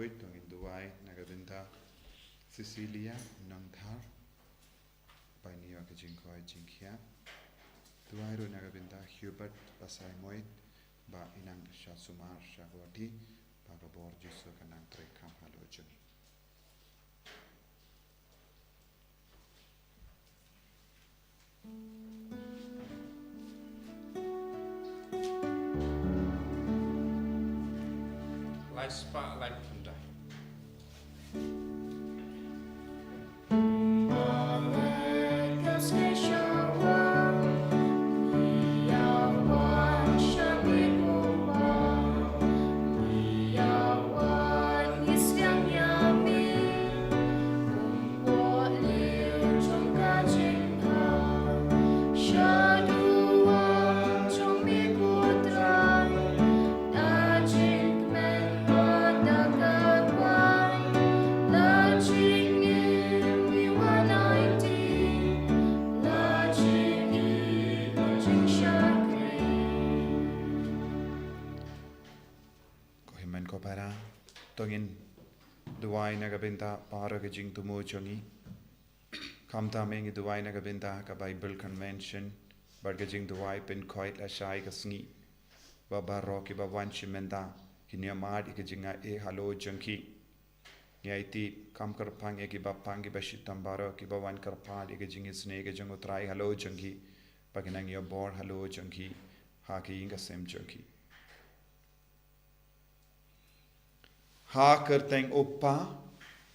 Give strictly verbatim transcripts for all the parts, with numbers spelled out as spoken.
Tang in duwai na ka bynta Cecilia Nongthar, ba ngi ïoh ka jingkoit jingkhiah. Duwai ruh na ka bynta Hubert Pasaiamoit, ba i nang sha sumar sha Guwahati, ba ka bor Jisu kan nang trei kham halor jong i. Lai spah lai phew khyndai. Ko hynmen ko para, to ngin duwai na ka bynta baroh ka jingthmu jong ngi. Khamtam ngi duwai na ka bynta ka Bible Convention bad ka jingduwai pynkhoit lashai ka sngi, ba baroh kiba wan shim bynta kin ïoh mad ïa ka jingaiei halor jong ki. Ngi aiti kam kyrpang ïa kiba pang, kiba shitom baroh kiba wan kyrpad ïa ka jingisynei ka jong U Trai halor jong ki, ba kin nang ïoh bor halor jong ki ha ka ïing ka sem jong ki. Ha ka kyrteng U Kpa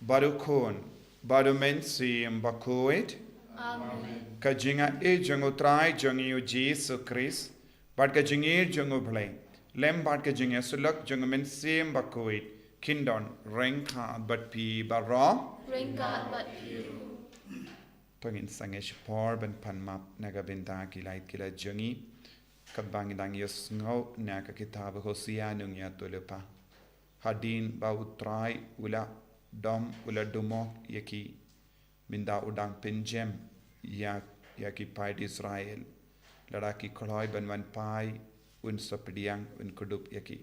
bad U Khun bad U Mynsiem Bakhuid. Amen. Ka jingaiei jong U Trai jong ngi U Jisu Khrist bad ka jingïeit jong U Blei lem bad ka jingïasyllok jong U Mynsiem Bakhuid kin don ryngkat bad phi baroh. Ryngkat bad phi ruh. To ngin sangeh shipor ban pan map na ka bynta ki lait ki lait jong ngi, katba ngi dang ïohsngew na ka kitab Hosea nongïathuhlypa. Hadien ba U Trai u la dom, u la dumok ïa ki, mynta u dang pynjem ïa, ïa ki paid Israel. Lada ki kloi ban wan phai, un sa pdiang, un kdup ïa ki.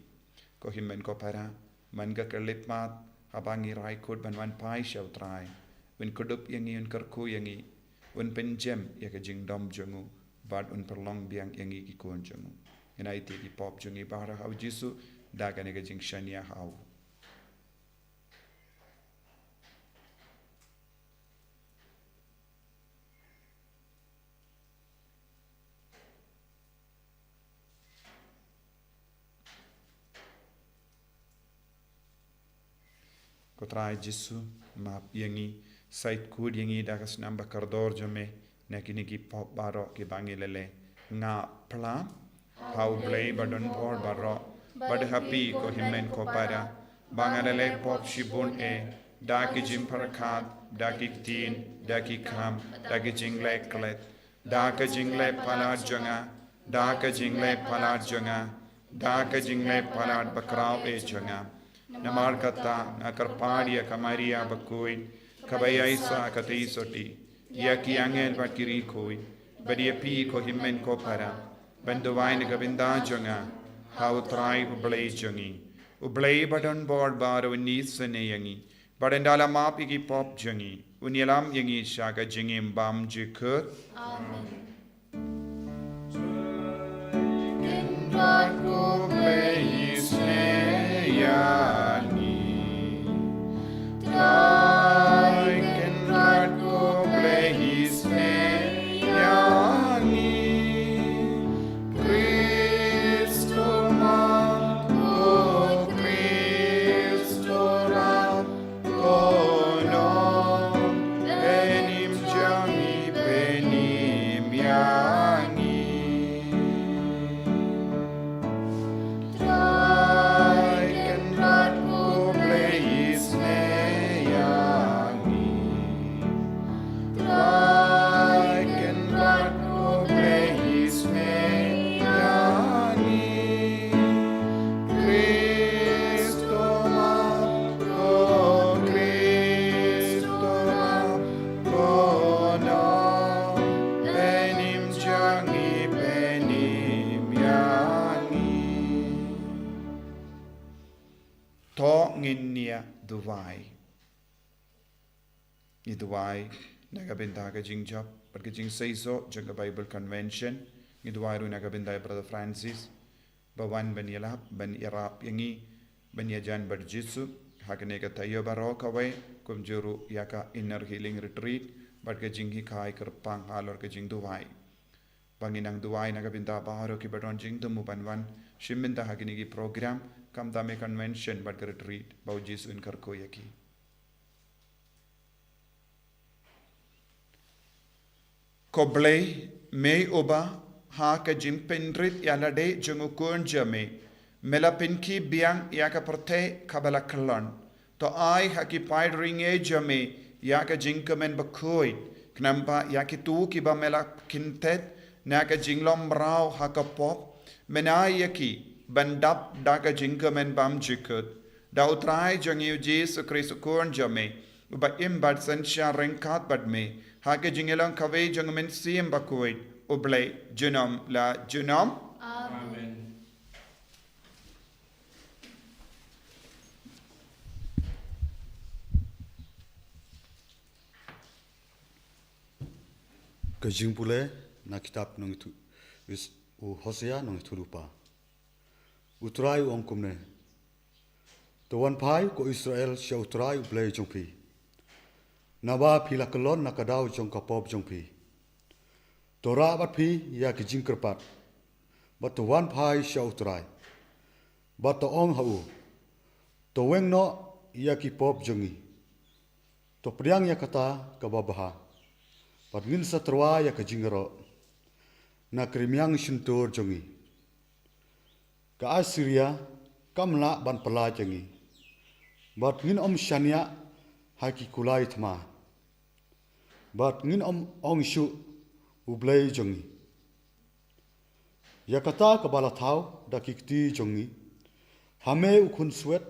Ko hynmen ko para, man ka khyllipmat, haba ngi rai kut ban wan phai sha U Trai, un kdup ïa ngi, un kyrkhu ïa ngi, un pynjem ïa ka jingdom jong u, bad un pynlong biang ïa ngi ki khun jong u. Ngin aiti ki pop jong ngi baroh ha U Jisu da kane ka jingshaniah ha u. Ko Trai Jisu, map ïa ngi, sait kut ïa ngi da ka snam ba kordor jong me na kine ki pop baroh kiba ngi la leh. Nga phla ha U Blei ba don bor baroh bad ha phi ko hynmen ko para, ba nga la leh pop shibun eh, da ki jingpyrkhat, da ki ktien, da ki kam, da ki jingleh klet, da ka jingleh palat jong nga, da ka jingleh palat jong nga, da ka jingleh palat bakhraw eh jong nga. Namar kata nga kyrpad ïa ka Maria bakhuid, kaba ïaisah katei sotti, ïa ki angel bad ki riewkhuid, bad ïa phi ko hynmen ko para, ban duwai na ka bynta jong nga ha U Trai U Blei jong ngi. U Blei ba don bor baroh un isynei ïa ngi, bad ynda la map ïa ki pop jong ngi, un ïalam ïa ngi sha ka jingim bymjukut. Amen. Kynrad ko Blei isynei ïa ngi. Trai Kynrad ko Blei isynei ïa ngi. Khrist u map, ko Khrist u rat, ko Nongpynim jong ngi, pynim ïa ngi. Trai Kynrad duwai. Ngi duwai na ka bynta ka jingjop bad ka jingseisoh jong ka Bible Convention. Ngi duwai ruh na ka bynta ïa Brother Francis ba wan ban ïalap, ban ïarap ïa ngi ban ïajan bad Jisu ha kane ka taïew baroh kawei, kumjuh ruh ïa ka Inner Healing Retreat bad ka jinghikai kyrpang halor ka jingduwai. Ba ngin nang duwai na ka bynta baroh kiba don jingthmu ban wan shim bynta ha kine ki program, khamtam ïa convention bad ka retreat, ba U Jisu un kyrkhu ïa ki. Ko Blei, me uba ha ka jingpynrit ïalade jong U Khun jong me, me la pynkhi biang ïa ka pyrthei kaba la kyllon. To ai ha ki paid ri ngi jong me ïa ka jingkmen bakhuid, khnang ba ïa kito kiba me la kynthet na ka jinglong mraw ha ka pop, men ai ïa ki ban dap da ka jingkmen bymjukut. Da U Trai jong ngi U Jisu Khrist U Khun jong me, uba im bad synshar ryngkat bad me ha ka jingïalong kawei jong U Mynsiem Bakhuid, U Blei junom la junom. Amen. Ka jingpule na kitab nongïathuh, is, u Hosea nongïathuhlypa. U Trai u ong kumne: To wan phai, ko Israel, sha U Trai U Blei jong phi, naba phi la kyllon na ka daw jong ka pop jong phi. To rah bad phi ïa ki jingkyrpad, bad to wan phai sha U Trai, bad to ong ha u: To weng noh ïa ki pop jong ngi. To pdiang ïa kata kaba bha, bad ngin sa tyrwa ïa ka jingïaroh na ka rmiang shyntur jong ngi. Ka Assyria kam lah ban pyllait ïa ngi, bad ngin ym shaniah ha ki kulai thma, bad ngin ym ong shuh: U Blei jong ngi. Ïa kata kaba la thaw da ki kti jong ngi, ha me u khunswet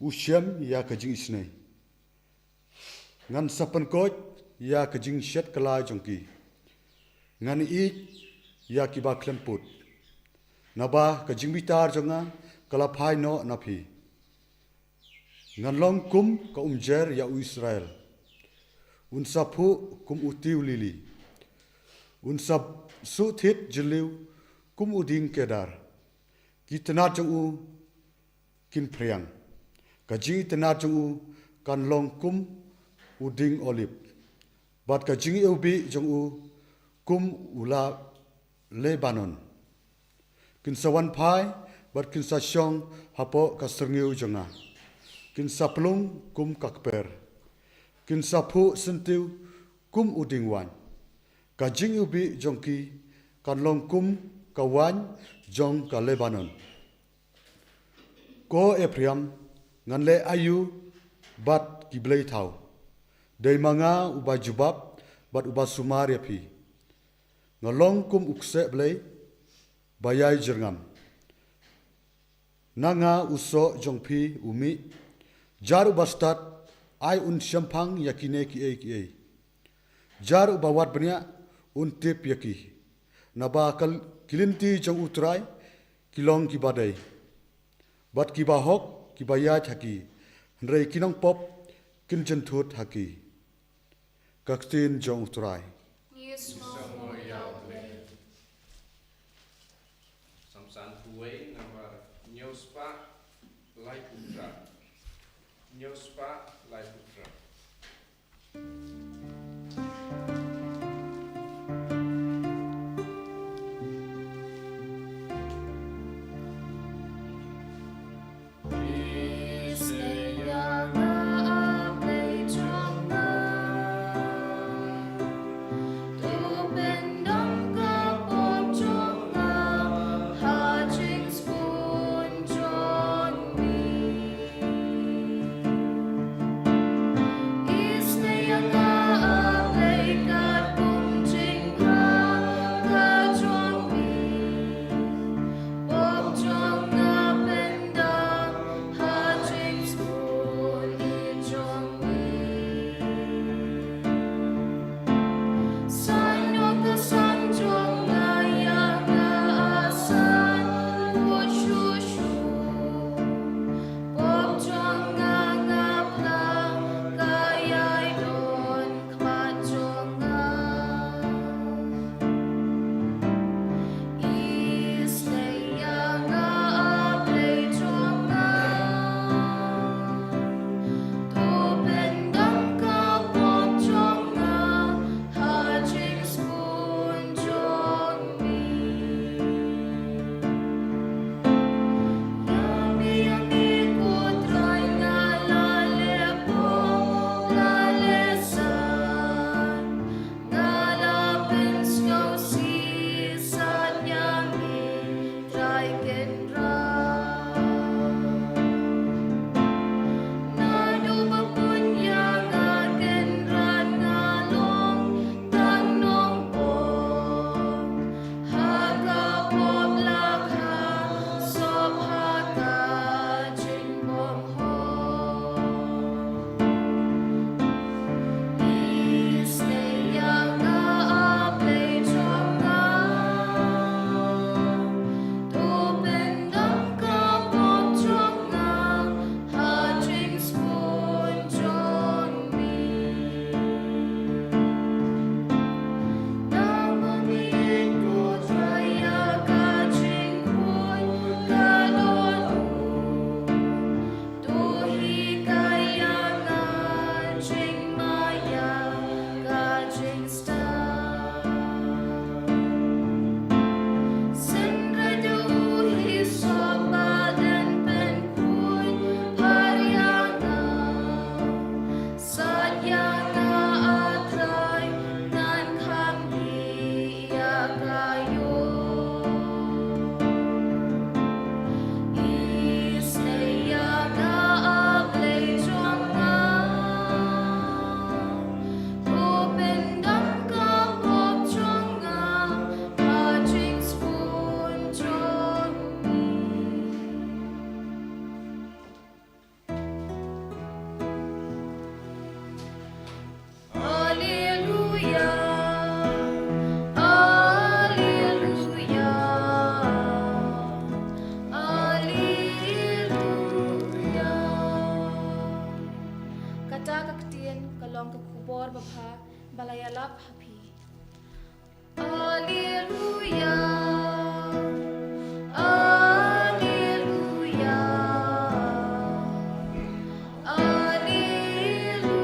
u shem ïa ka jingisynei. Ngan sa pynkoit ïa ka jingshet kylla jong ki. Ngan ïeit ïa kiba khlem put, naba ka jingbitar jong nga ka la phai noh na phi. Ngan long kum ka umjer ïa u Israel. Un sa phuh kum u tiew lili. Un sa suh thied jylliew kum u dieng kedar. Ki tnat jong u kin phriang. Ka jingitynnad jong u kan long kum u dieng olib, bad ka jingiwbih jong u kum u la Lebanon. Kin sa wan phai bad kin sa shong hapoh ka syrngiew jong nga. Kin sa plung kum ka kper. Kin sa phuh syntiew kum u dieng waiñ. Ka jingiwbih jong ki kan long kum ka waiñ jong ka Lebanon. Ko Ephraim, ngan leh aïu bad ki blei thaw? Dei ma nga uba jubab bad uba sumar ïa phi. Nga long kum u kseh blei ba ïai jyrngam. Na nga u soh jong phi u mih. Jar uba stad ai un shemphang ïa kine kiei kiei. Jar uba wad bniah un tip ïa ki. Naba ka l-, ki lynti jong U Trai ki long kiba dei, bad kiba hok kiba ïaid ha ki, hynrei ki nongpop kin jynthut ha ki. Ka ktien jong U Trai. Ngi sngewbha ïa U Blei. Psalm sanphew wei, nambar hynñiew spah laiphew phra. Hynñiew spah laiphew phra. Kata ka ktien ka long ka khubor babha ba la ïalap ha phi. Alleluia, alleluia, alleluia.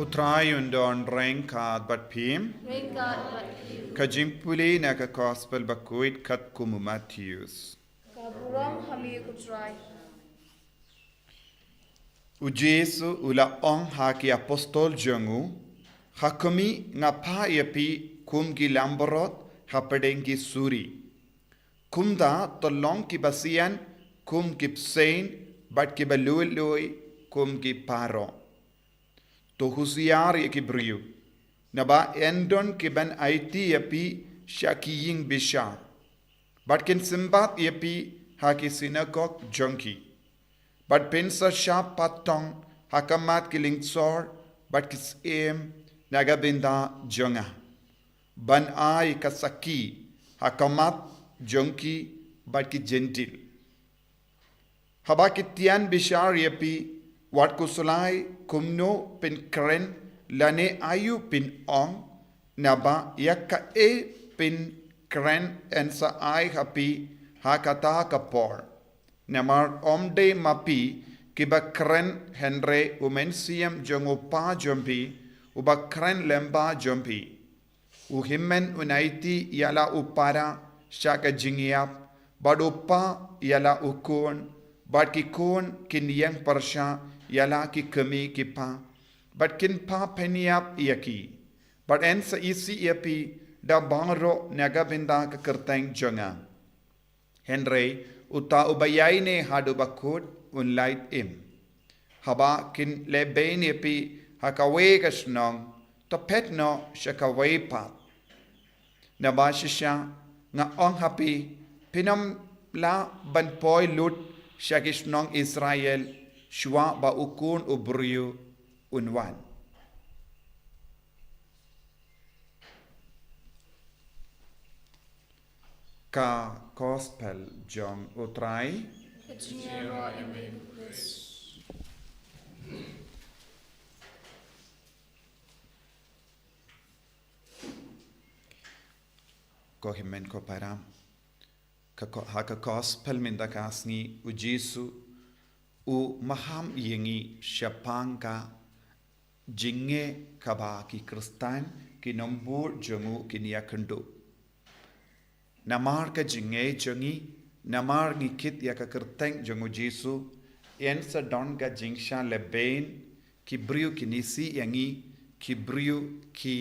U Trai un don ryngkat bad phi. Ryngkat bad phi. Ka jingpule na ka Gospel bakhuid katkum u Mathaios. Ka burom ha me ko Trai. U Jisu u la ong ha ki apostol jong u, ha khmih nga phah ïa phi kum ki langbrot hapdeng ki suri. Kumta to long ki basian kum ki bseiñ bad ki balui lui kum ki parrot. To husiar ïa ki briew, naba yn don ki ban aiti ïa phi sha ki ïing bishar, bad kin symbat ïa phi ha ki synagog jong ki, bad phin sa shah patong ha khmat ki lyngsor bad ki syiem na ka bynta jong nga, ban ai ka sakhi ha khmat jong ki bad ki Jentil. Haba ki tian bishar ïa phi, wat khuslai kumno phin kren lane aïu phin ong, naba ïa kaei phin kren yn sa ai ha phi ha kata ka por. Namar ym dei ma phi kiba kren, hynrei u Mynsiem jong u Kpa jong phi uba kren lyngba jong phi. U Hynmen un aiti ïa la u Para sha ka jingïap, bad u kpa ïa la u khun, bad ki khun kin ïeng pyrshah ïa la ki kmie ki kpa, bad kin phah pynïap ïa ki. Bad yn sa isih ïa phi da baroh na ka bynta ka kyrteng jong nga. Hynrei uta uba ïaineh haduh ba kut un lait im. Haba kin leh beiñ ïa phi ha kawei ka shnong, to phet noh sha kawei pat. Naba shisha nga ong ha phi, phin ym lah ban poi lut sha ki shnong Israel shuwa ba u Khun u briew un wan. Ka Gospel jong u Trai. Ka jingïaroh ïa me ko Khrist. Ko hynmen ko para. Ka ko-, ha ka Gospel mynta ka sngi u Jisu u maham ïa ngi shaphang ka jingeh kaba ki Khristan ki nongbud jong u kin ïakynduh. Namar ka jingeh jong ngi, namar ngi kit ïa ka kyrteng jong u Jisu, yn sa don ka jingshah lehbeiñ, ki briew kin isih ïa ngi, ki briew ki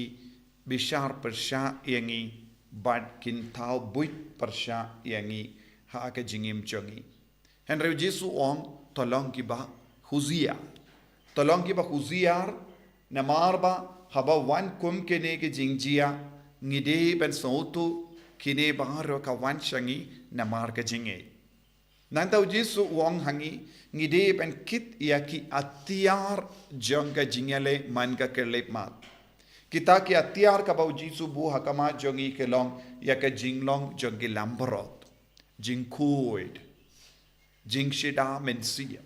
bishar pyrshah ïa ngi, bad kin thaw buit pyrshah ïa ngi ha ka jingim jong ngi. Hynrei u Jisu u ong, to long kiba husiar. To long kiba husiar, namar ba haba wan kum kine ki jingjia, ngi dei ban sngewthuh kine baroh ka wan sha ngi namar ka jingeh. Nangta u Jisu u ong ha ngi, ngi dei ban kit ïa ki atiar jong ka jingïaleh man ka khyllipmat. Kita ki atiar kaba u Jisu buh ha khmat jong ngi ki long ïa ka jinglong jong ki langbrot, jingkhuid, jingshida mynsiem.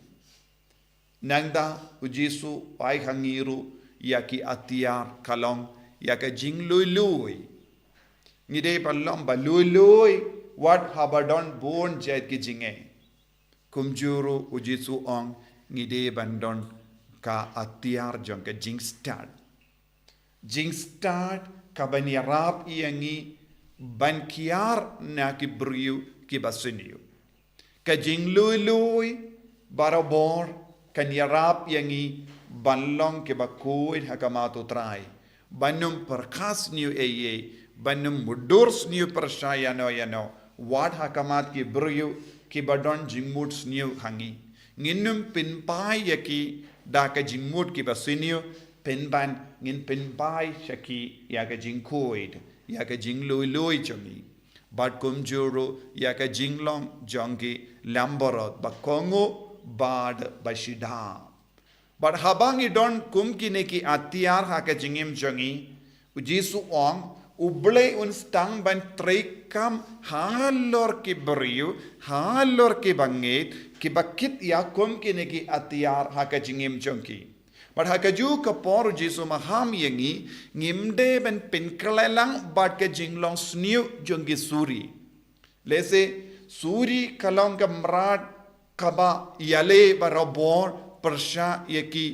Nangta u Jisu u ai ha ngi ruh ïa ki atiar ka long ïa ka jinglui lui. Ngi dei ban long ba lui lui wat haba don bun jait ki jingeh. Kumjuh ruh u Jisu u ong ngi dei ban don ka atiar jong ka jingstad. Jingstad kaban ïarap ïa ngi ban kiar na ki briew kiba sniew. Ka jinglui lui barabor kan ïarap ïa ngi ban long kiba khuid ha khmat u Trai. Ban ym pyrkhat sniew ei ei, ban ym mutdur sniew pyrshah ïano ïano, wat ha khmat ki briew kiba don jingmut sniew ha ngi. Ngin ym pynphai ïa ki da ka jingmut kiba sniew, pynban ngin pynphai sha ki ïa ka jingkhuid, ïa ka jinglui lui jong ngi. Bad kumjuh ruh ïa ka jinglong jong ki langbrot ba kohnguh bad ba shida. Bad haba ngi don kum kine ki atiar ha ka jingim jong ngi, u Jisu u ong, u Blei un sdang ban trei kam halor ki briew, halor ki bangeit, ki ba kit ïa kum kine ki atiar ha ka jingim jong ki. Bad ha kajuh ka por u Jisu maham ïa ngi, ngim dei ban pynkhlaiñ lang bad ka jinglong sniew jong ki suri. Lehse suri ka long ka mrad kaba ïaleh barabor pyrshah ïa ki,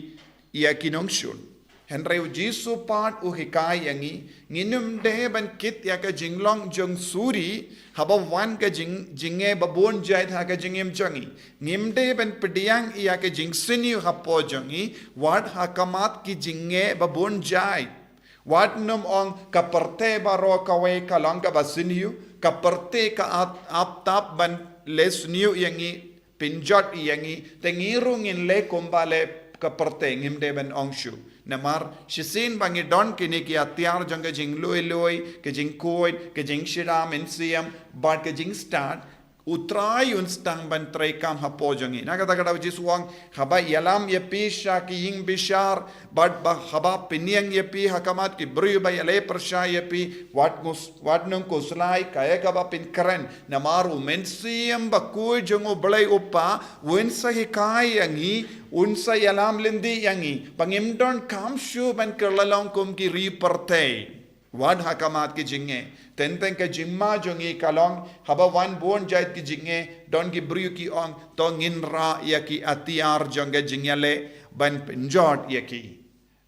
ïa ki nongshun. Hynrei u Jisu pat u hikai ïa ngi, ngim dei ban kit ïa ka jinglong jong suri, haba wan ka jing, jingeh babun jait ha ka jingim jong ngi. Ngim dei ban pdiang ïa ka jingsniew hapoh jong ngi, wat ha khmat ki jingeh babun jait. Wat nym ong ka pyrthei baroh kawei ka long kaba sniew, ka pyrthei ka ap, ap tap ban leh sniew ïa ngi, pynjot ïa ngi, te ngi ruh ngin leh kumba leh ka pyrthei, ngim dei ban ong shuh. Namar shisien ba ngi don kine ki atiar jong ka jinglui lui, ka jingkhuid, ka jingshida mynsiem, bad ka jingstad, u Trai un sdang ban treikam hapoh jong ngi. Na kata ka daw u Jisu u ong, haba ïalam ïa phi sha ki ïing bishar, bad ba haba pynïeng ïa phi ha khmat ki briew ba ïaleh pyrshah ïa phi, wat ngus, wat nym khuslai, kaei kaba phin kren. Namar u Mynsiem Bakhuid jong u Blei u Kpa, un sa hikai ïa ngi, un sa ïalam lynti ïa ngi, ba ngim donkam shuh ban kylla long kum ki ri pyrthei. Wat ha khmat ki jingeh. Teng teng ka jingma jong ngi ka long, haba wan bun jait ki jingeh, don ki briew ki ong, to ngin rah ïa ki atiar jong ka jingïaleh ban pynjot ïa ki.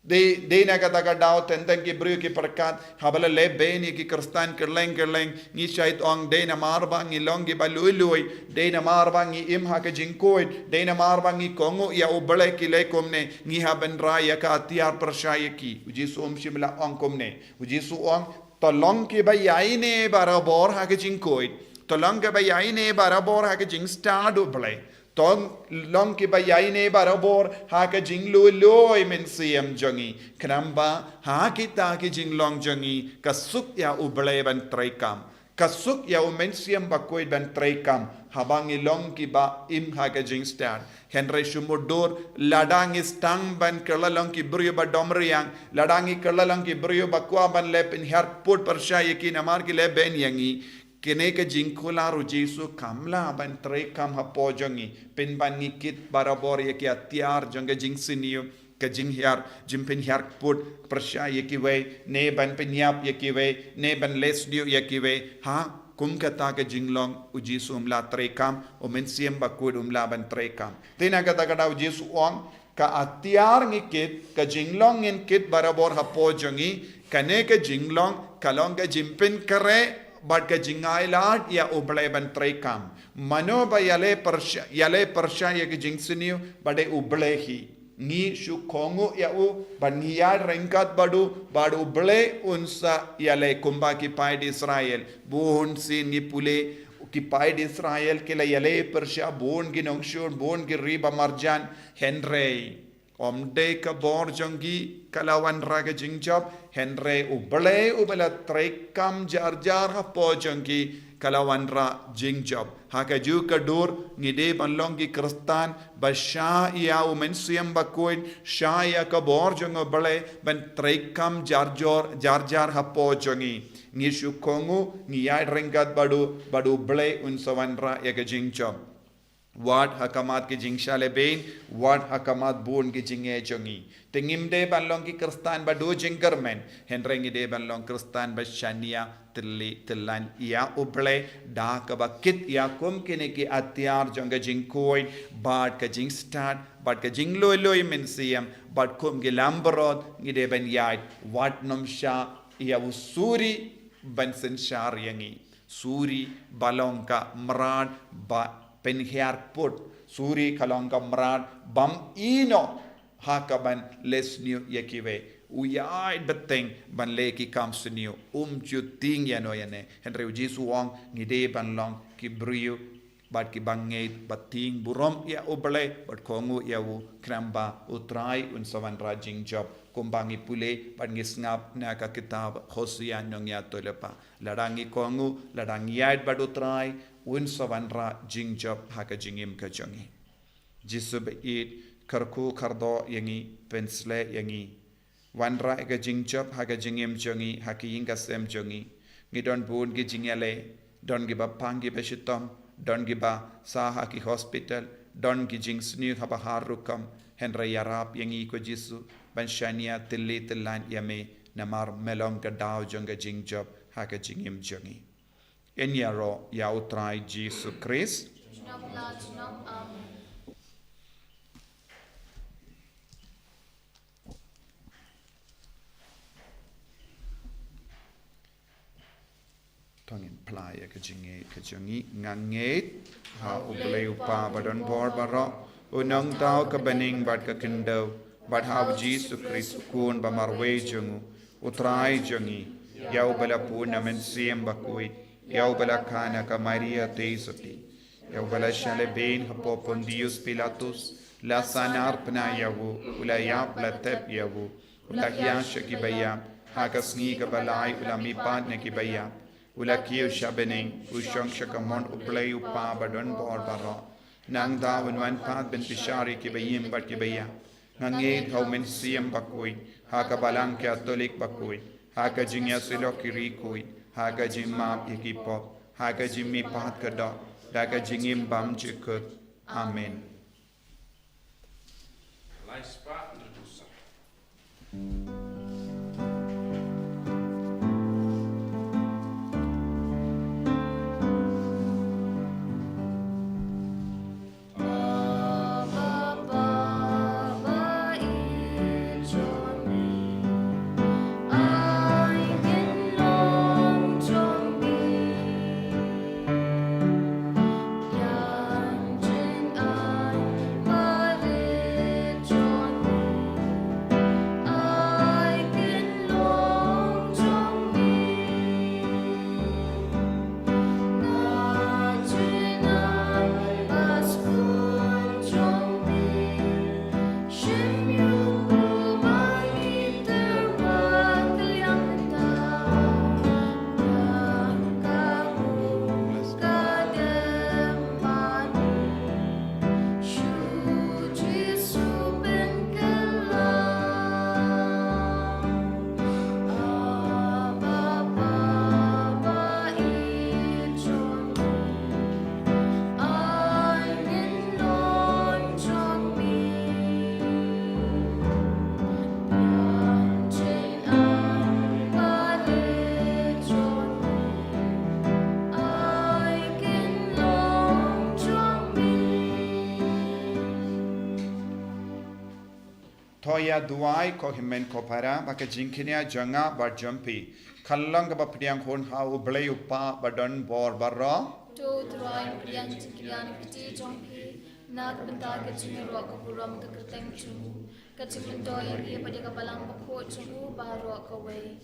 Dei, dei na kata ka daw teng teng ki briew ki pyrkhat, haba la leh bein ïa ki Khristan kylleng kylleng, ngi shait ong dei namar ba ngi long kiba lui lui, dei namar ba ngi im ha ka jingkhuid, dei namar ba ngi kohnguh ïa u Blei ki leh kumne, ngi hap ban rah ïa ka atiar pyrshah ïa ki. U Jisu um shym la ong kumne. U Jisu u ong, to long kiba ïaineh barabor ha ka jingkhuid. To long kiba ïaineh barabor ha ka jingstad u Blei. To long kiba ïaineh barabor ha ka jinglui lui mynsiem jong ngi. Khnang ba ha kita ki jinglong jong ngi, ka suk ïa u Blei ban treikam. Ka suk ïa u Mynsiem Bakhuid ban treikam. Haba ngi long kiba im ha ka jingstad. Hynrei shu mutdur, lada ngi sdang ban kylla long ki briew ba dom riang, lada ngi kylla long ki briew ba kwah ban leh pynhiar kput pyrshah ïa ki namar ki leh bein ïa ngi. Kane ka jingkular u Jisu kam lah ban treikam hapoh jong ngi, pynban ngi kit barabor ïa ki atiar jong ka jingsniew, ka jinghiar, jingpynhiar kput pyrshah ïa kiwei, ne ban pynïap ïa kiwei, ne ban leh sniew ïa kiwei. Ha, kum kata ka jinglong u Jisu um lah treikam, u Mynsiem Bakhuid um lah ban treikam. Te na kata ka daw u Jisu u ong, ka atiar ngi kit, ka jinglong ngin kit barabor hapoh jong ngi, kane ka jinglong, ka long ka jingpynkhreh, bad ka jingailad ïa u Blei ban treikam. Mano ba ïaleh pyrshah, ïaleh pyrshah ïa ka jingsniew, ba dei u Blei hi. Ngi shu kohnguh ïa u, bad ngi ïaid ryngkat bad u, bad u Blei un sa ïaleh kumba ki paid Israel. Bun sien ngi pule, ki paid Israel ki la ïaleh pyrshah bun ki nongshun, bun ki ri ba marjan, hynrei ym dei ka bor jong ki ka la wanrah ka jingjop, hynrei u Blei uba la treikam jar jar hapoh jong ki ka la wanrah jingjop. Ha kajuh ka dur, ngi dei ban long ki Khristan ba shah ïa u Mynsiem Bakhuid, shah ïa ka bor jong u Blei ban treikam jar jor, jar jar hapoh jong ngi. Ngi shu kohnguh, ngi ïaid ryngkat bad u, bad u Blei un sa wanrah ïa ka jingjop. Wat ha khmat ki jingshah lehbein, wat ha khmat bun ki jingeh jong ngi. Te ngim dei ban long ki Khristan ba duh jingkyrmen, hynrei ngi dei ban long Khristan ba shaniah tylli tyllan ïa u Blei, da kaba kit ïa kum kine ki atiar jong ka jingkhuid, bad ka jingstad, bad ka jinglui lui mynsiem, bad kum ki langbrot, ngi dei ban ïaid, wat nym shah ïa u suri ban synshar ïa ngi. Suri ba long ka mrad ba pynhiar kput. Suri ka long ka mrad bym ïehnoh ha kaban leh sniew ïa kiwei. U ïaid bteng ban leh ki kam sniew. Um ju tieng ïano ïano. Hynrei u Jisu u ong ngi dei ban long ki briew bad ki bangeit ba tieng burom ïa u Blei bad kohnguh ïa u, khnang ba u Trai un sa wanrah jingjop. Kumba ngi pule bad ngi sngap na ka kitab Hosea nongïathuhlypa. Lada ngi kohnguh, lada ngi ïaid bad u Trai, un sa wanrah jingjop ha ka jingim ka jong ngi. Jisu ba ïeit, kyrkhu kyrdoh ïa ngi, pynshlei ïa ngi. Wanrah ïa ka jingjop ha ka jingim jong ngi, ha ka ïing ka sem jong ngi. Ngi don bun ki jingïaleh, don kiba pang kiba shitom, don kiba sah ha ki hospital, don ki jingsniew haba har rukom, hynrei ïarap ïa ngi ko Jisu, ban shaniah tylli tyllan ïa me, namar me long ka daw jong ka jingjop ha ka jingim jong ngi. Yn ïaroh ïa U Trai Jisu Khrist. Junom la junom. Amen. To ngin plie ïa ka jingngeit ka jong ngi. Nga ngeit ha U Blei U Kpa ba don bor baroh, U Nongthaw ka bneng bad ka khyndew, bad ha U Jisu Khrist U Khun ba marwei jong U, U Trai jong ngi, ïa uba la pun na Mynsiem Bakhuid, ïa uba la kha na ka Maria Theisotti, ïa uba la shah lehbeiñ hapoh Pontius Pilatus, la sahnarphna ïa u, u la ïap, la thep ïa u, u la hiar sha kiba ïap, ha ka sngi kaba lai u la mihpat na kiba ïap, u la kiew sha bneng, u shong sha kamon U Blei U Kpa ba don bor baroh. Nangta un wan pat ban bishar ïa kiba im bad kiba ïap. Nga ngeit ha U Mynsiem Bakhuid, ha ka Balang Katholik bakhuid, ha ka jingïasyllok ki riewkhuid, ha ka jingmap ïa ki pop, ha ka jingmihpat ka doh, da ka jingim bym jukut. Amen. To ïa duwai ko hynmen ko para, ba ka jingkñia jong nga bad jong phi kan long kaba pdiang hun ha U Blei U Kpa ba don bor baroh. To U Trai, pdiang jingkñia na ka kti jong phi, na ka bynta ka jingïaroh ka burom ka kyrteng jong u, ka jingmyntoi ïa phi bad ïa ka Balang Bakhuid jong u baroh kawei.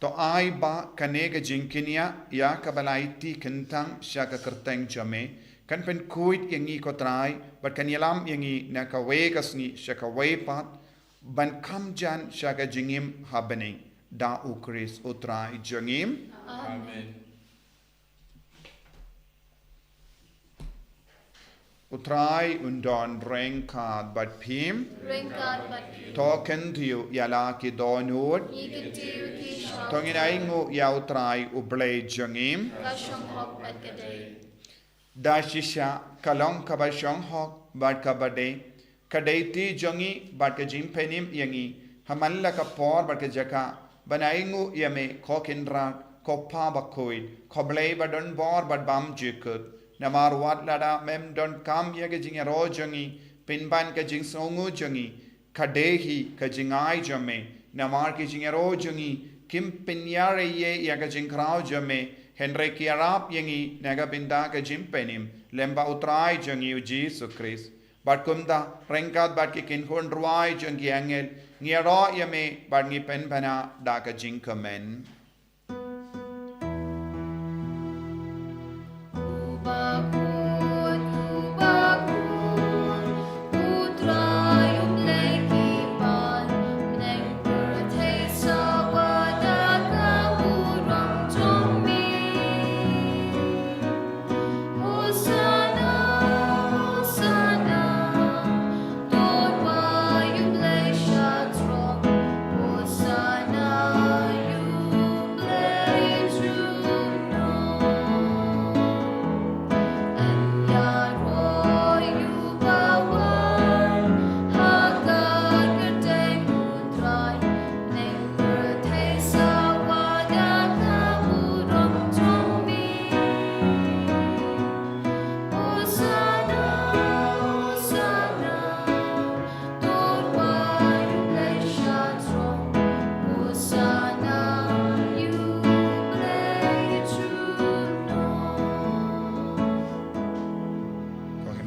To ai ba kane ka jingkñia ïa kaba la aiti kyntang sha ka kyrteng jong me kan pynkhuid ïa ngi ko Trai, bad kan ïalam ïa ngi na kawei ka sngi sha kawei pat, ban kham jan sha ka jingim ha bneng, da U Khrist U Trai jong ngi. Amen. U Trai un don ryngkat bad phi. Ryngkat bad phi. To kyntiew ïa la ki dohnud. Ngi kyntiew ïa ki sha. To ngin ainguh ïa U Trai U Blei jong ngi. Ka shong hok bad ka dei. Da shisha ka long kaba shong hok bad kaba dei, ka dei ti jong ngi bad ka jingpynim ïa ngi, ha man la ka por bad ka jaka, ban ainguh ïa me ko Kynrad, ko Kpa Bakhuid, ko Blei ba don bor bad bym jukut. Namar wat lada mem donkam ïa ka jingïaroh jong ngi, pynban ka jingsngewnguh jong ngi, ka dei hi ka jingai jong me. Namar ki jingïaroh jong ngi kim pynïarap ïa ka jingkhraw jong me, hynrei ki ïarap ïa ngi na ka bynta ka jingpynim lem bad U Trai jong ngi U Jisu Khrist. Bad kumta, ryngkat bad ki kynhun rwai jong ki angel, ngi ïaroh ïa me bad ngi pynbna da ka jingkmen.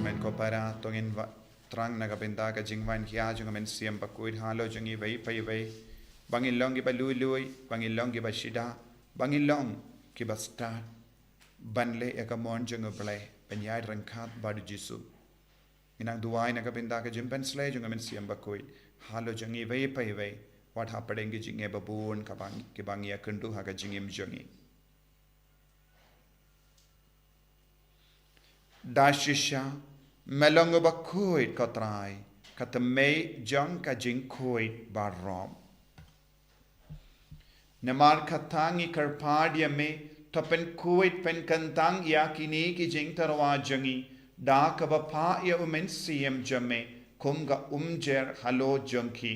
Mynkhuid para, to ngin wan thrang na ka bynta ka jingwan khia jong ka Mynsiem Bakhuid halor jong ngi iwei pa iwei, ba ngin long kiba lui lui, ba ngin long kiba shida, ba ngin long kiba stad ban leh ïa ka mon jong U Blei, ban ïaid ryngkat bad U Jisu. Ngi nang duwai na ka bynta ka jingpynslei jong ka Mynsiem Bakhuid halor jong ngi iwei pa iwei, wat hapdeng ki jingeh babun kaba ngi, kiba ngi ïakynduh ha ka jingim jong ngi. Da shisha, me long uba khuid, ko Trai, ka tmei jong ka jingkhuid baroh. Namar kata ngi kyrpad ïa me, to pynkhuid pynkyntang ïa kine ki jingtyrwa jong ngi da kaba phah ïa U Mynsiem jong me kum ka umjer halor jong ki,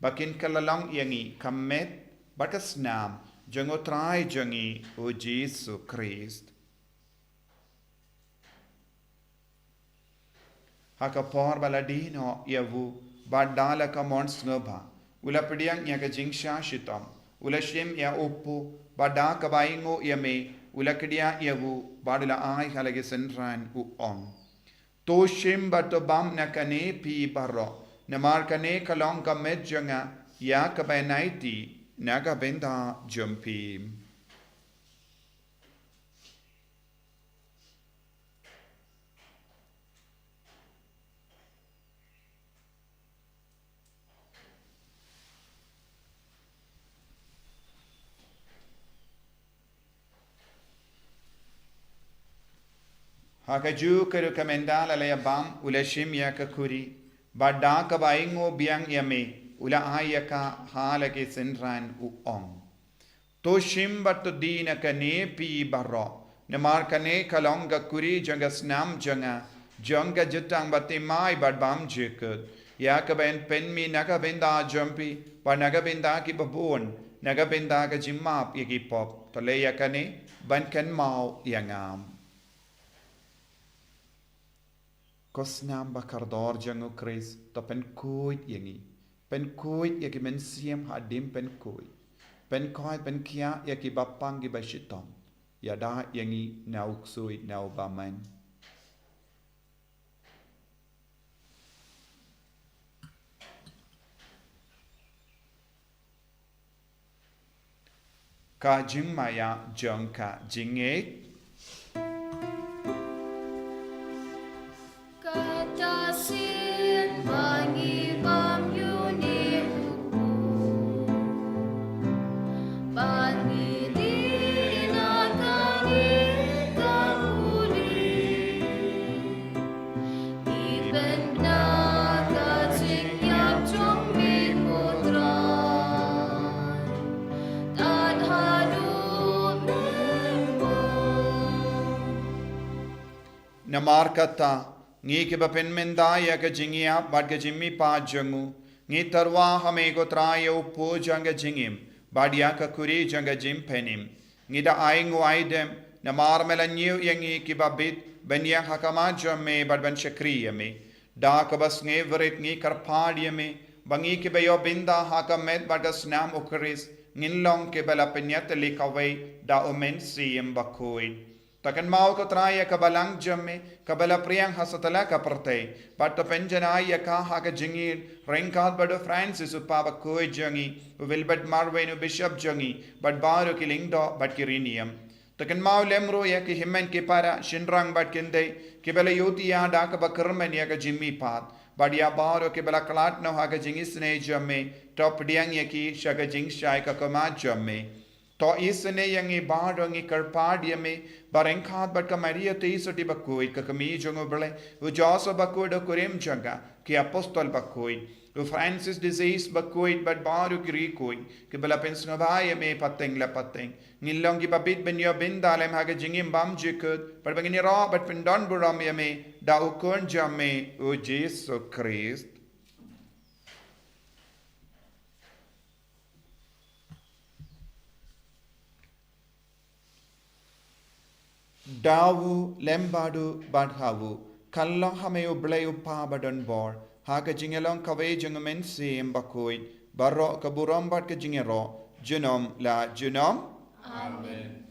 ba kin kylla long ïa ngi ka met bad ka snam jong U Trai jong ngi U Jisu Khrist. Ha ka por ba la die noh ïa u, bad da la ka mon sngewbha, u la pdiang ïa ka jingshah shitom, u la shim ïa u kpu, bad da kaba ainguh ïa me, u la kdiah ïa u, bad u la ai ha la ki synran, u ong: To shim bad to bam na kane phi baroh, namar kane ka long ka met jong nga, ïa kaba aiti na ka bynta jong phi. Ha kajuh ka ruh ka mynta la la ïa bam, u la shim ïa ka khuri, bad da kaba ainguh biang ïa me, u la ai ïa ka ha la ki synran, u ong: To shim bad to die na kane phi baroh, namar kane ka long ka khuri jong ka snam jong nga, jong ka jutang bathymmai bad bymjukut, ïa kaba yn pynmih na ka bynta jong phi bad na ka bynta ki babun, na ka bynta ka jingmap ïa ki pop. To leh ïa kane ban kynmaw ïa nga. Ko snam ba kordor jong U Khrist, to pynkhuid ïa ngi. Pynkhuid ïa ki mynsiem haduh ban pynkhuid. Pynkhuid, pynkhiah ïa ki bapang ki bashitom. Ïada ïa ngi na u ksuid na u bymman. Ka jingmaïa jong ka jingngeit. Kata sien ba ngi bam ïa une u kpu, ba ngi die na kane ka khuri. Namar kata, ngi kiba pynmynta ïa ka jingïap bad ka jingmihpat jong u, ngi tyrwa ha me ko Trai ïa u kpu jong ka jingim, bad ïa ka khuri jong ka jingpynim. Ngi da ainguh aidem, namar me la ñiew ïa ngi kiba bit, ban ïeng ha khmat jong me bad ban shakri ïa me. Da kaba sngewrit ngi kyrpad ïa me, ba ngi kiba ïoh bynta ha ka met bad ka snam U Khrist, ngin long kiba la pynïatylli kawei da u Mynsiem Bakhuid. To kynmaw ko Trai ïa ka balang jong me, kaba la phriang ha satlak ka pyrthei, bad to pynjanai ïa ka ha ka jingïeit, ryngkat bad u Francis u Papa bakhuid jong ngi, u Wilbert Marwein u Bishop jong ngi, bad baroh ki lyngdoh bad ki riewniam. To kynmaw lem ruh ïa ki hynmen ki para, shynrang bad kynthei, kiba la ïohthiah da kaba kyrmen ïa ka jingmihpat, bad ïa baroh kiba la khlad noh ha ka jingisynei jong me, to pdiang ïa ki sha ka jingshai ka khmat jong me. To isynei ïa ngi baroh, ngi kyrpad ïa me, ba ryngkat bad ka Maria Theisotti bakhuid, ka kmie jong U Blei, u Joseph bakhuid u kurim jong ka, ki apostol bakhuid, u Francis de Sales bakhuid bad baroh ki riewkhuid kiba la pynsngewbha ïa me pateng la pateng, ngin long kiba bit ban ïoh bynta lem ha ka jingim bymjukut, bad ba ngin ïaroh bad pyndonburom ïa me da u Khun jong me u Jisu Khrist. Da u, lem bad u, bad ha u, kan long ha me U Blei U Kpa badonbor, ha ka jingïalong kawei jong U Mynsiem Bakhuid, baroh ka burom bad ka jingïaroh, junom la junom. Amen.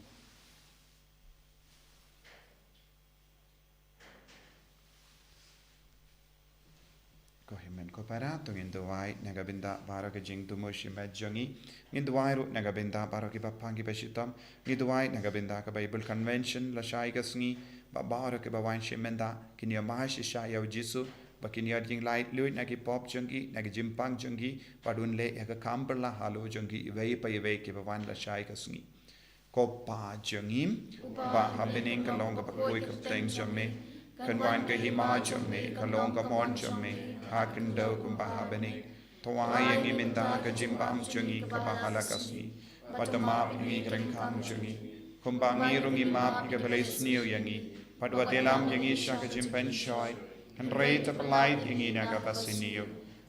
Ko hynmen ko para, to ngin duwai na ka bynta baroh ka jingduwai shimet jong ngi. Ngin duwai ruh na ka bynta baroh kiba pang kiba shitom. Ngin duwai na ka bynta ka Bible Convention lashai ka sngi, ba baroh kiba wan shimet da kin ïoh mad shisha ïa u Jisu, ba kin ïoh jinglaitluid na ki pop jong ki, na ki jingpang jong ki, bad un leh ïa ka kam pyrshah halor jong ki iwei pa iwei kiba wan lashai ka sngi. Ko Pa jong ngi, ba ha bneng, ka long ka bakhuid ka kyrteng jong me, kan wan ka hima jong me, ka long ka mon jong me ha khyndew kumba ha bneng. To ai ïa ngi mynta ka jingbam jong ngi kaba ha la ka sngi, bad to map ïa ngi ki ryngkang jong ngi, kumba ngi ruh ngi map ïa kiba sniew ïa ngi, bad wat ïalam ïa ngi sha ka jingpynshoi, hynrei to pyllait ïa ngi na kaba sniew.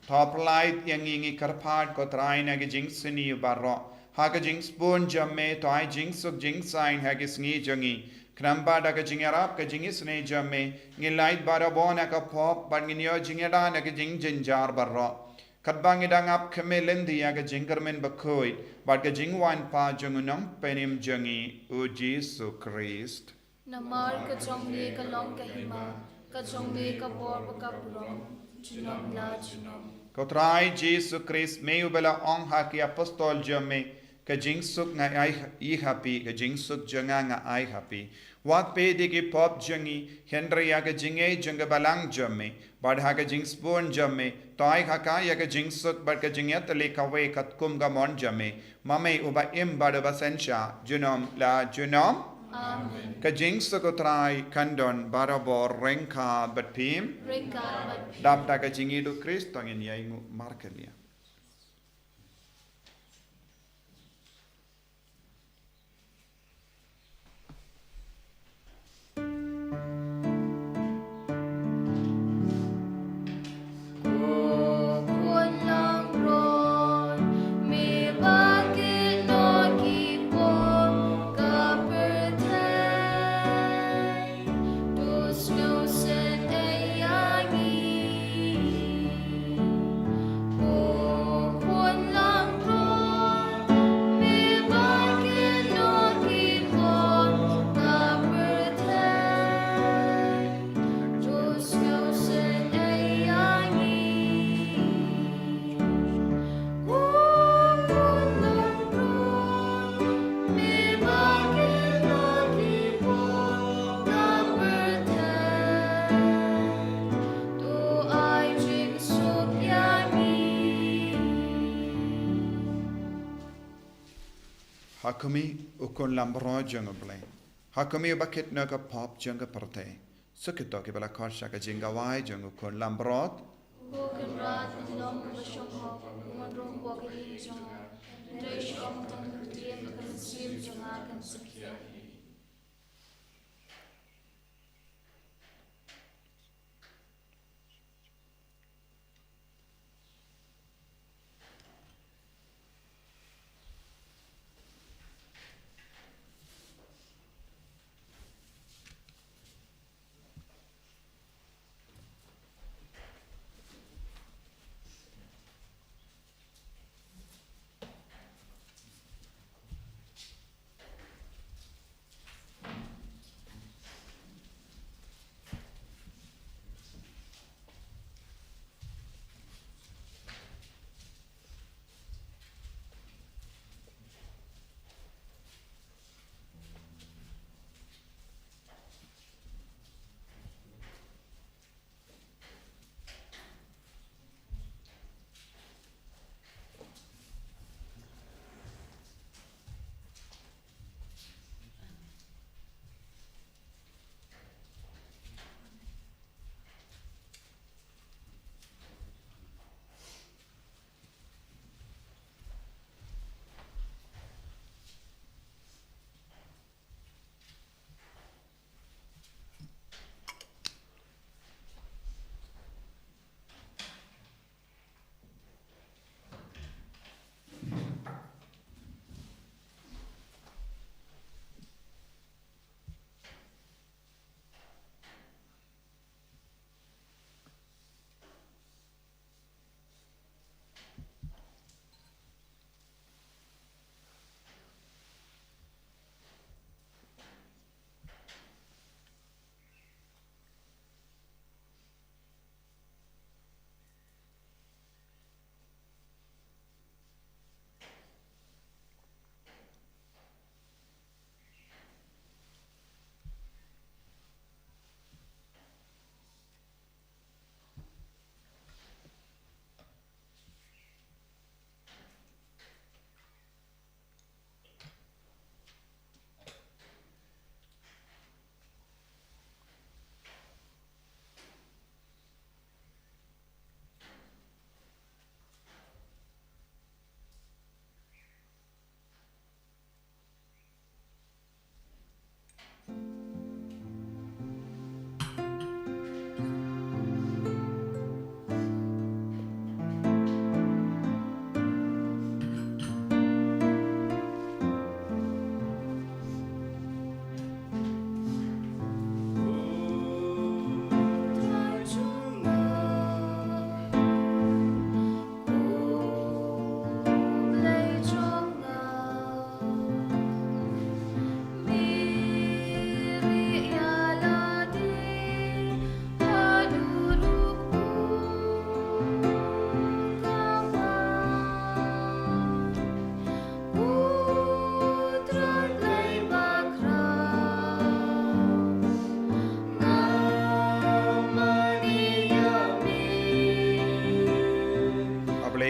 To pyllait ïa ngi, ngi kyrpad ko Trai, na ki jingsniew baroh. Ha ka jingsbun jong me, to ai jingsuk jingsaiñ ha ki sngi jong ngi. Khnang ba da ka jingïarap ka jingisynei jong me, ngin lait barabor na ka pop, bad ngin ïoh jingïada na ki jingjynjar baroh, katba ngi dang ap khmih lynti ïa ka jingkyrmen bakhuid bad ka jingwan pat jong u Nongpynim jong ngi, u Jisu Khrist. Namar ka jong me ka long ka hima, ka jong me ka bor bad ka burom, junom la junom. Ko Trai Jisu Khrist, me uba la ong ha ki apostol jong me, ka jingsuk nga ai ha phi, ka jingsuk jong nga nga ai ha phi. Wat peit ïa ki pop jong ngi, hynrei ïa ka jingngeit jong ka balang jong me. Bad ha ka jingsbun jong me, to ai ha ka ïa ka jingsuk bad ka jingïatylli kawei katkum ka mon jong me. Ma me uba im bad uba synshar, junom la junom. Amen. Ka jingsuk u Trai kan don barabor ryngkat bad phi. Ryngkat bad phi. Dap da ka jingïeit u Khrist to ngin ïai nguh markylliang. Ha khmih, u khun langbrot jong U Blei. Ha khmih, uba kit noh ka pop jong ka pyrthei. Suk ïa kito kiba la khot sha ka jingkhawai jong u khun langbrot. Ko Kynrad, long kaba shong hok, mon rung ko ka ïing jong nga. Hynrei shu ong tang ka ktien, ka mynsiem jong nga kan sa khia.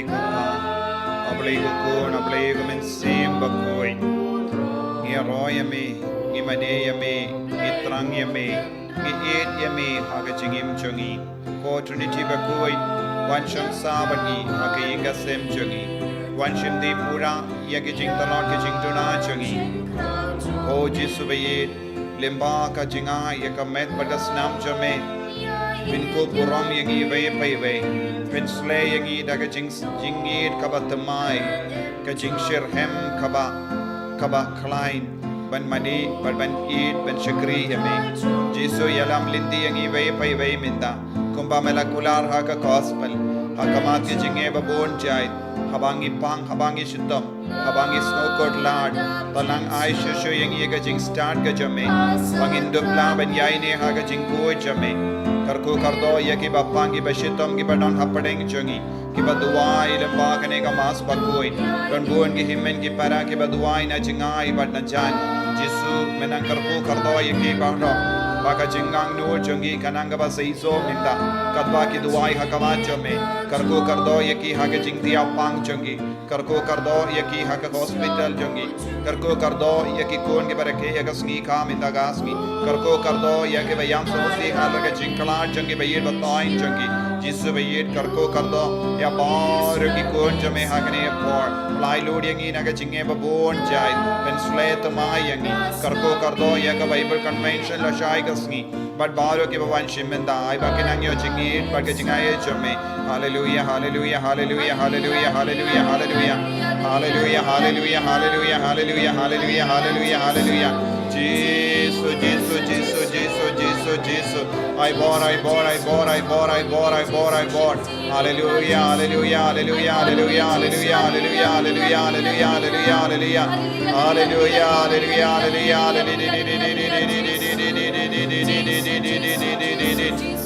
Kpa, A Blei ko Khun, A Blei ko Mynsiem Bakhuid. Ngi ïaroh ïa me, ngi mane ïa me, ngi thrang ïa me, ngi ïeit ïa me ha ka jingim jong ngi. Ko Trinity Bakhuid, wan shong sah bad ngi ha ka ïing ka sem jong ngi. Wan shim dih pura ïa ki jingtlot ki jingduna jong ngi. Ko Jisu ba ïeit, lyngba ka jingai ïa ka met bad ka snam jong me, pynkup burom ïa ngi iwei pa iwei. Pynsleh ïa ngi da ka jing, jingïeit kaba thymmai, ka jingshitrhem kaba, kaba khlaiñ, ban mane bad ban ïeit ban shakri ïa me. Jisu, ïalam lynti ïa ngi iwei pa iwei mynta, kumba me la kular ha ka gospel, ha khmat ki jingeh babun jait, haba ngi pang, haba ngi shitom, haba ngi sngewkhuslai, to nang ai shuh shuh ïa ngi ïa ka jingstad ka jong me, ba ngin dup lah ban ïaineh ha ka jingkhuid jong me. Kyrkhu kyrdoh ïa kiba pang, kiba shitom, kiba don hapdeng jong ngi, kiba duwai lyngba kane ka Mass Bakhuid. Don bun ki hynmen ki para kiba duwai na jingai bad na jan. Jisu, me nang kyrkhu kyrdoh ïa ki baroh, ba ka jingangnud jong ki kan nang kaba seisoh mynta, katba ki duwai ha khmat jong me. Kyrkhu kyrdoh ïa ki ha ka jingthiah pang jong ki. Kyrkhu kyrdoh ïa ki ha ka hospital jong ngi. Kyrkhu kyrdoh ïa ki khun kiba rakhe ïa ka sngi kha mynta ka sngi. Kyrkhu kyrdoh ïa kiba ïam sngewsih ha la ka jingkhlad jong ki, ba ïeit ba thaiñ jong ki. Jisu ba ïeit, kyrkhu kyrdoh ïa baroh ki khun jong me ha kane ka por. Pynlait lut ïa ngi na ka jingeh babun jait. Pynsleh thymmai ïa ngi. Kyrkhu kyrdoh ïa ka Bible Convention lashai ka sngi. Bad baroh kiba wan shim bynta, ai ba kin nang ïoh jingïeit bad ka jingaiei jong me. Haleluia, haleluia, haleluia, haleluia, haleluia, haleluia. Haleluia, haleluia, haleluia, haleluia, haleluia, haleluia, haleluia. Jisu, Jisu, Jisu, Jisu, Jisu, Jisu. Ai bor, ai bor, ai bor, ai bor, ai bor, ai bor, ai bor. Haleluia, haleluia, haleluia, haleluia, haleluia, haleluia, haleluia, haleluia, haleluia, haleluia. Haleluia, haleluia, haleluia, haleluia.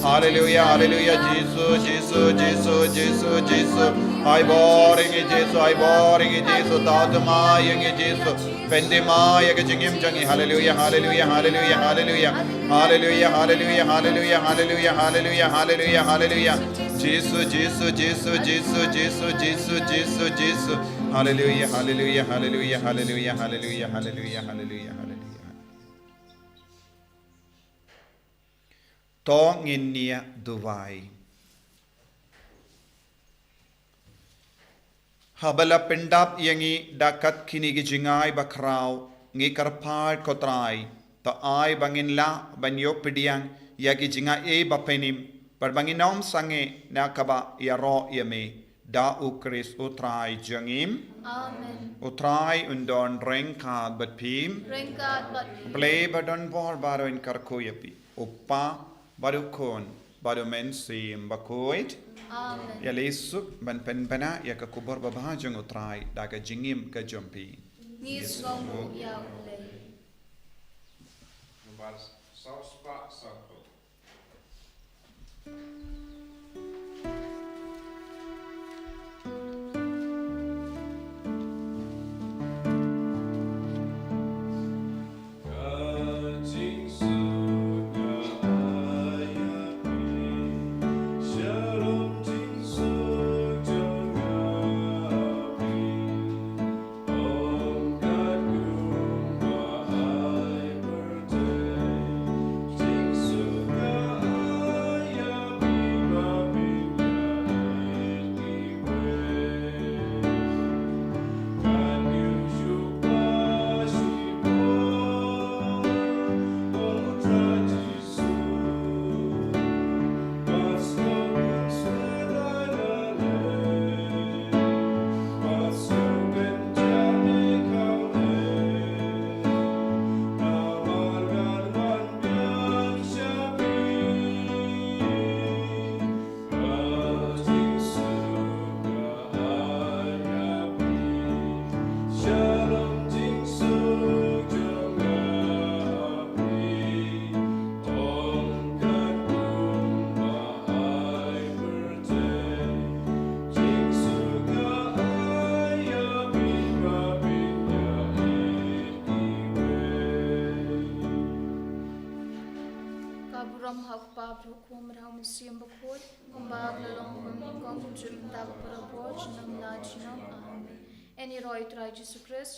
Haleluia, haleluia, Jisu, Jisu, Jisu, Jisu, Jisu. Ai bor ïa ngi Jisu, ai bor ïa ngi Jisu, thaw thymmai ïa ngi Jisu. Pynthymmai ïa ka jingim jong ngi. Haleluia, haleluia, haleluia, haleluia. Haleluia, haleluia, haleluia, haleluia, haleluia, haleluia, haleluia. Jisu, Jisu, Jisu, Jisu, Jisu, Jisu, Jisu, Jisu. Haleluia, haleluia, haleluia, haleluia, haleluia, haleluia, haleluia, haleluia. To ngin ïa duwai. Haba la pyndap ïa ngi da kat kine ki jingai bakhraw, ngi kyrpad ko Trai, to ai ba ngin lah ban ïoh pdiang ïa ki jingai baphenim, bad ba ngin ym sangeh na kaba ïaroh ïa me, da U Khrist U Trai jong ngi. Amen. U Trai un don ryngkat bad phi. Ryngkat bad phi. Blei ba don bor baroh un kyrkhu ïa phi. U Kpa, bad U Khun, bad U Mynsiem Bakhuid. Amen. Ïa lei suk ban pynbna ïa ka khubor babha jong U Trai da ka jingim ka jong phi. Ngi sngewnguh ïa U Blei. Nombar saw spah saw phew. Ka burom ha U Kpa, bad ha U Khun, bad ha U Mynsiem Bakhuid, kumba ka la long, kumba ka Jingim mynta bad para por jong ngi. Amen. Ïaroh ïa u Trai Jisu Khrist.